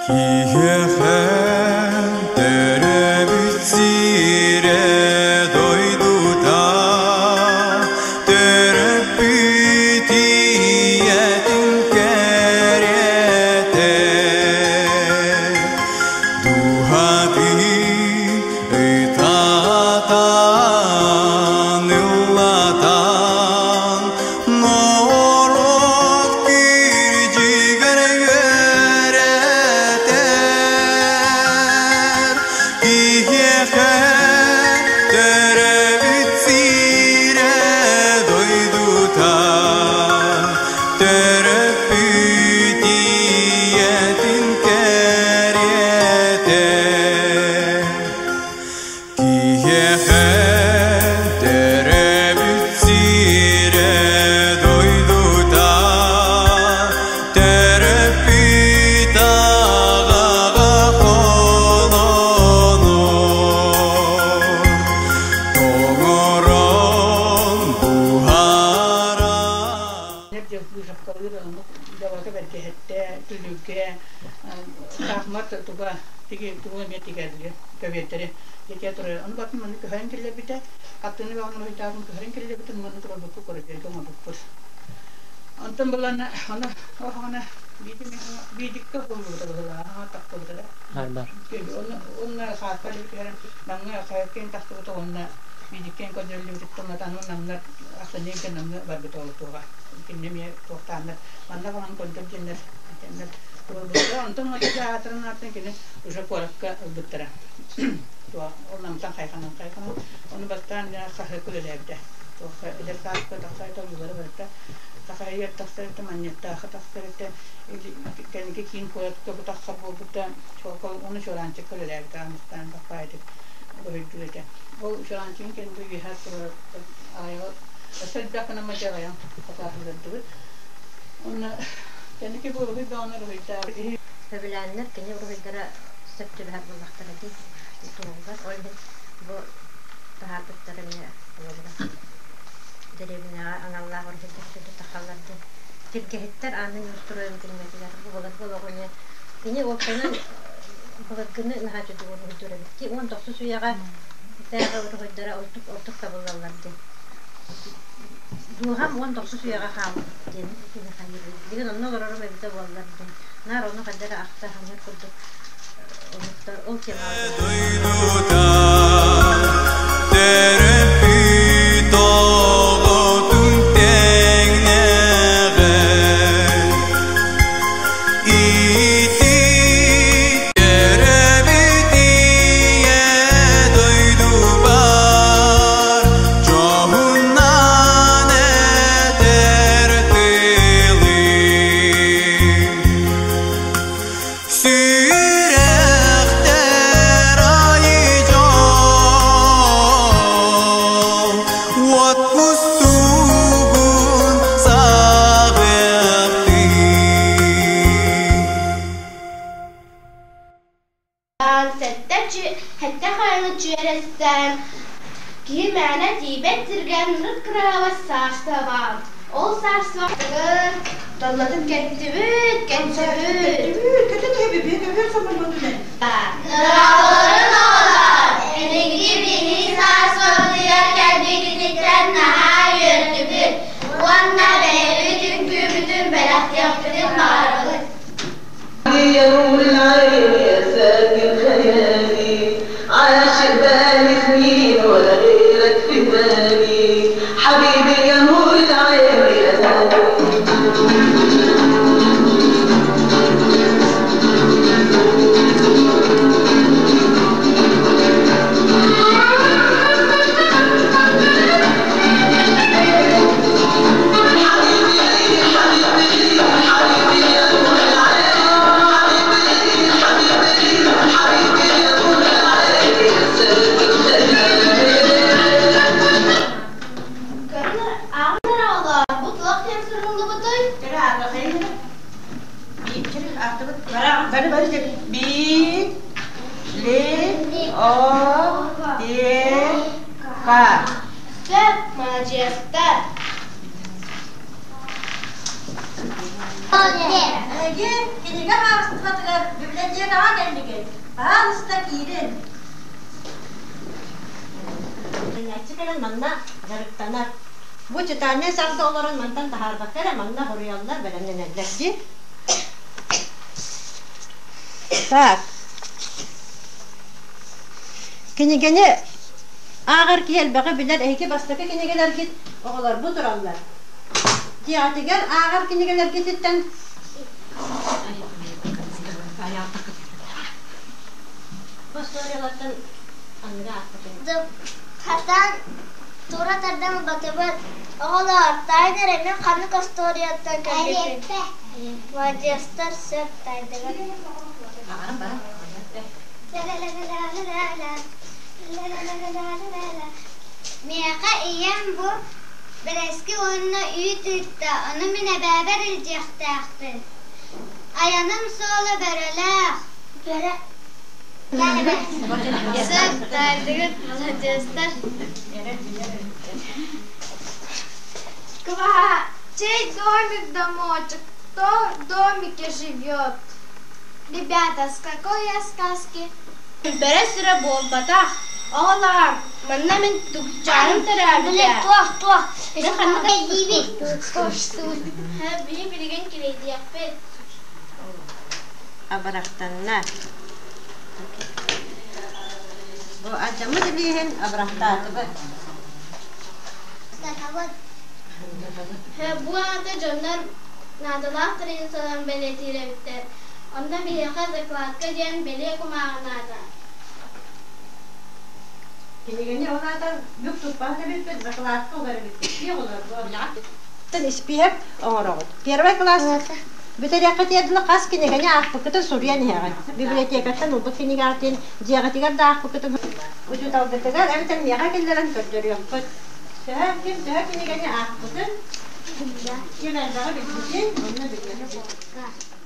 Киһиэхэ төрөөбүт сирэ дойдута, төрөппүт ийэтин кэриэтэ. Дууһатын ытатан, ыллатан, норуот кирдьигэр үөрэтэр. Киһиэхэ төрөөбүт сирэ дойдута, төрөппүт ийэтин кэриэтэ. Киһиэхэ төрөөбүт сирэ дойдута, төрөппүт аҕаҕа холонор, тоҥорон буһара. Быысапкалыыр дьабака бэргэһэттэ, түлүгэ, саахымат туга тиги тугу эмиэ тигэрли көбүөрдэри дьиэ турар. Ону батын манна көһөрөн киллэрбитэ. Хаттыыны бөҕөнү уруһуйдаабын көһөрөн киллэрбитин манна турарбыкка көрөргө оҥорбуппут. Онтон булан аны оһоҕуна биидиккэ уһуллубута быһыылааҕа тахсыбыта да. Онно хааспар түһэрэн намҥа хайаккин тахсыбыта уонна биидиккин көрдөрүллүбүтүттэн аны намнар ахсынньыга намҥа барбыта ол туоҕа. Кинини эмиэ туохтааннар манна баҕан көрдөр диэннэр этэннэр туруорбуттара. Онтон уонча аатыран ааттан кини уже куоракка ылбыттара. Ол намтан хайханан хайханан ону бастаан хаһыакка үлэлээбитэ. Туохха эдэр сааска тахсар этэ, ойуулара барыта Сахайыгар тахсар этэ, Манньыаттаахха тахсар этэ, кэнники киин куоратка бу тахсар буолбута. Ону Чуораанчыкка үлэлээбитэ аамыстаан баппаайдык уруһуйдуур этэ. Ол Чуораанчыгын кэнники үөһэ турар аҕайаҕы өссө элбэх гынан мадьаҕайан хатааһыллардыбыт. Уонна кэнники бу уруһуй бөҕөнү уруһуйдаабыт. Сөбүлээннэр кини уруһуйдара сөп түбэһэр буоллахтара дии туругар. Ол иһин бу таһаарбыттар эмиэ холобура дэриэбинэҕэ аналлаах уруһуйдар үчүгэйдик тахаллар диэн. Тиргэһиттэр ааны устуруойун кинигэтигэр буолар олоҕу эмиэ кини уопсайынан былыргыны наһаа үчүгэй уруһуйдуур эбит дии. 19 үйэҕэ тээҕи уруһуйдара ордук ордук табыллаллар диэн. Дууһам 19 үйэҕэ хаалбыт диэн кини хайыыр. Билигин онно олорорум эбитэ буоллар диэн. Наар ону хайдах эрэ ахта саныыр курдук ол темаҕа Дойдута төрөппүт оҕотун тэҥнээҕэ Ити төрөөбүт ийэ дойдубар дьоһуннаан этэр тылым Сүрэхтэр айы дьол уот кустугун саҕыахтыы. Сэттэ хайаны дьүөрэстээн, киһи мээнэ тиийбэт сиригэр ынырык кыраһыабай саарса баар. Ол саарсаҕа Доллатын кэттибит, кэттибит. Ныраларын оҕолор, эһиги биһиги саарсабытыгар кэлбиккититтэн наһаа үөрдүбүт уонна бэйэбит үҥкүүбүтүн бэлэхтиэхпитин баҕарабыт. يا نور العين يا ساكن خيالي عاشق بقالي سنين ولا غيرك في بالي حبيبي يا نور العين يا ساكن. Ааҕын бу туох диэн суруллубутуй? Бары бары Би, Ли, О, Т, К. Сөп, маладьыастар. Эһиги кинигэ хаачыстыбатыгар библиотека Баһаалыста киирин. Үөрэнээччи кэлэн манна дьарыктанар. Бу читальнай сарга олорон мантан таһаарбакка эрэ манна хоруйаллар, бэлэмнэнэллэр дии. Так. Кинигэни ааҕар киһи элбэҕи билэр. Эһиги бастакы кинигэлэргит оҕолорбут тураллар. Дьиэҕитигэр ааҕар кинигэлэргититтэн Бу историялартан аныгы аахпытым. Хатан тура тардан ылбатыбыт. Оҕолоор, таайын эрэ мин ханнык остуоруйаттан кэлбиппин. Молодецтар сөп таайдыгыт. Миэхэ ийэм бу бэрэски уонна үүт ыытта, ону мин эбээбэр илдьиэхтээхпин. Айаным суола бөрөлөөх. Бөрө. Сөп, таайдыгыт, маладьыастар. Ква, чей домик домочек, кто в домике живет? Ребята, с какой я сказки? Бөрө сүрэ буолбатах. Оҕолоор, манна мин тукчааным төрөөбүтэ. Туох, туох. Мин ханнык кэллиибит? Биһи билигин килэйдиэхпит. Абырахтанна. Бу алдьаммыт илииһин абырахтаатыбыт. Бу аата дьоннор наадалаах страницаларын бэлиэтиир эбиттэр. Онно биһиэхэ закладка диэн бэлиэ кумааҕы наада. Кинигэни ол аата бүк туппаат эбиппит, закладка угар эбиппит. Испииһэк оҥороҕут. Первый класс бүтэриэххэ тиэрдилэ хас кинигэни аахпыккытын суруйан иһэҕит. Библиотекаттан ылбыт кинигэҕитин, дьиэҕитигэр да аахпыккытын учууталгытыгар эбэтэр миэхэ киллэрэн көрдөрүөххүт. Төһө ким төһө кинигэни аахпытын, ким элбэҕи билбитин, онно билиэхпит.